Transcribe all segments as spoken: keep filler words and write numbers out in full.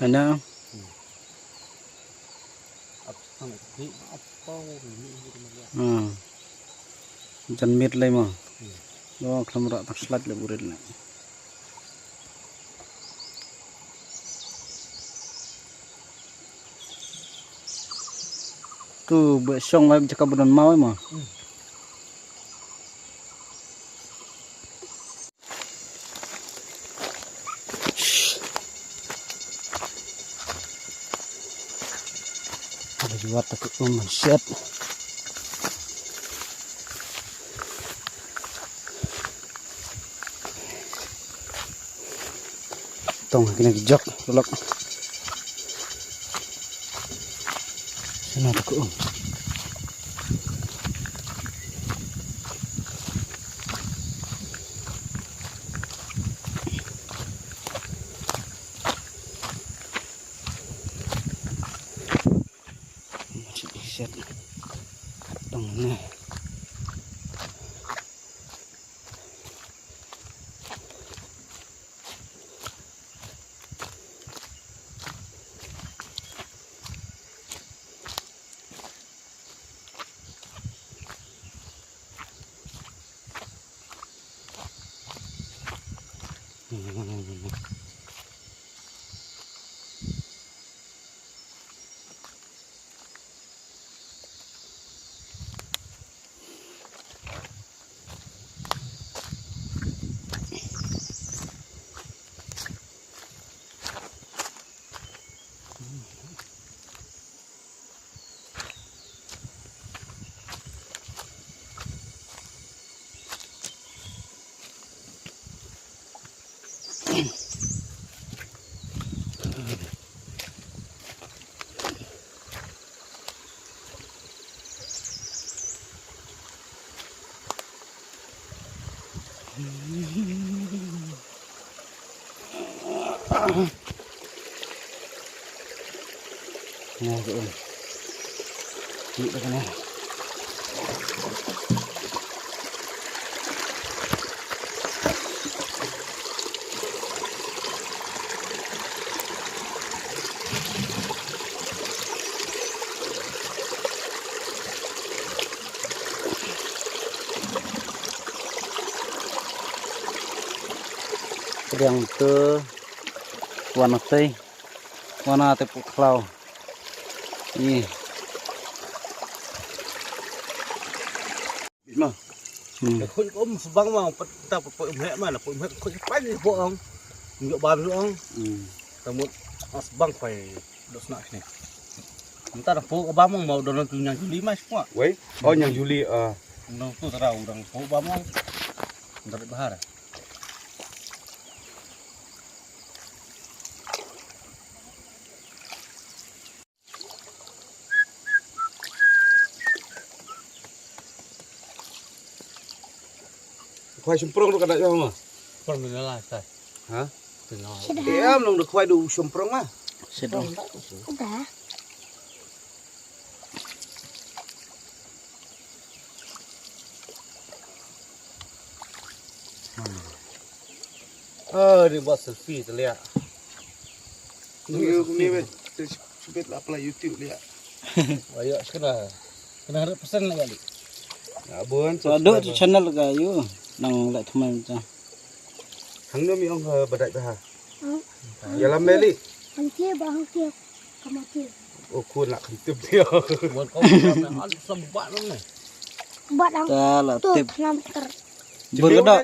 Ana. Hmm. Jan miet lei mo. Lo khlam ra tak slat le burit le. Tu be song wai jaka budon mau mo. Ada juat tak um shet. Tong kine ki jok lok. Sana tak um. Shit, shit. Tong ne. Nga ka um. Ni da kana. Pdiang te wan atei, wan atei puk khlaw. Ni. Bisma. Hmm. Khun ko um sbang ma, pat ta pat um hek ma, na pat um hek khun pan ni po ong. Nyo bam ni ong. Hmm. Tamut sbang pai. Dok snak sini. Ntar po bam ong mau donon tu nyang Juli mas po. Wei, oh nyang Juli ah. Nang tu terau dang po bam ong. Ntar bahar. Khwai shymprong ruh ka da ïoh ma. Por min la sa. Ha? Tin la. Shida. Em long da khwai da u shymprong ma. Shida. Da. Ah, ni buat selfie tu lihat. Ni ni bet. Sibit la pala YouTube lihat. Ayo kena. Kena harap pesan lagi kali. Ya bun. Aduk tu channel ka yu nang lek teman tu. Hang no mi ong ha badai bah. Hmm. Ya lam beli. Hangkie bah hangkie. Kamatie. Oh kun nak kentip dia. Buat kau nak ada sembat lu ni. Bat ang. Ta la tip. Nam ter. Bun kedok.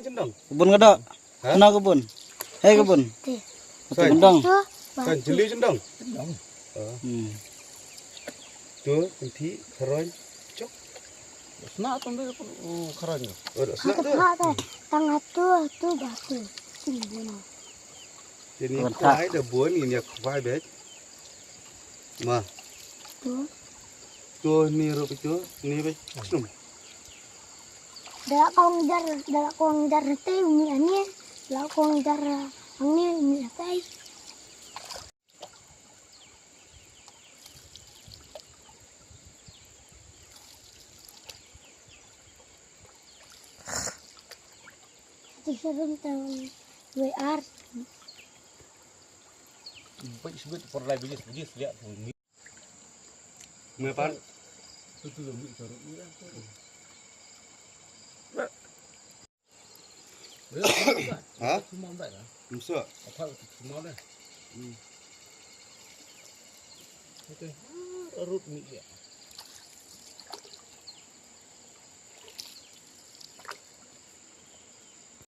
Bun kedok. Ha? Kena kebun. Hei kebun. Ti. Betul gendang. Tu. Kan jeli jendang. Jendang. Ah. Hmm. Tu enti kharon cok. Sna tu ambil pun oh kharon. Oh dah sna tu. Sna tu. Tang atu atu batu. Sini dia. Ini khwai da bun ini khwai bet. Ma. Tu. Tu ni ruh tu ni bet. Snum. Dalam kong jar, dalam kong jar te umi ani, dalam kong jar ani umi atai. Ti serum tang W R. Peit sibit por lai biji biji liat. Mepan. Tu tu mi taruh ni lah. Ha? Cuma bai lah. Musa. Apa tu cuma dah. Hmm. Okey. Rut mi dia.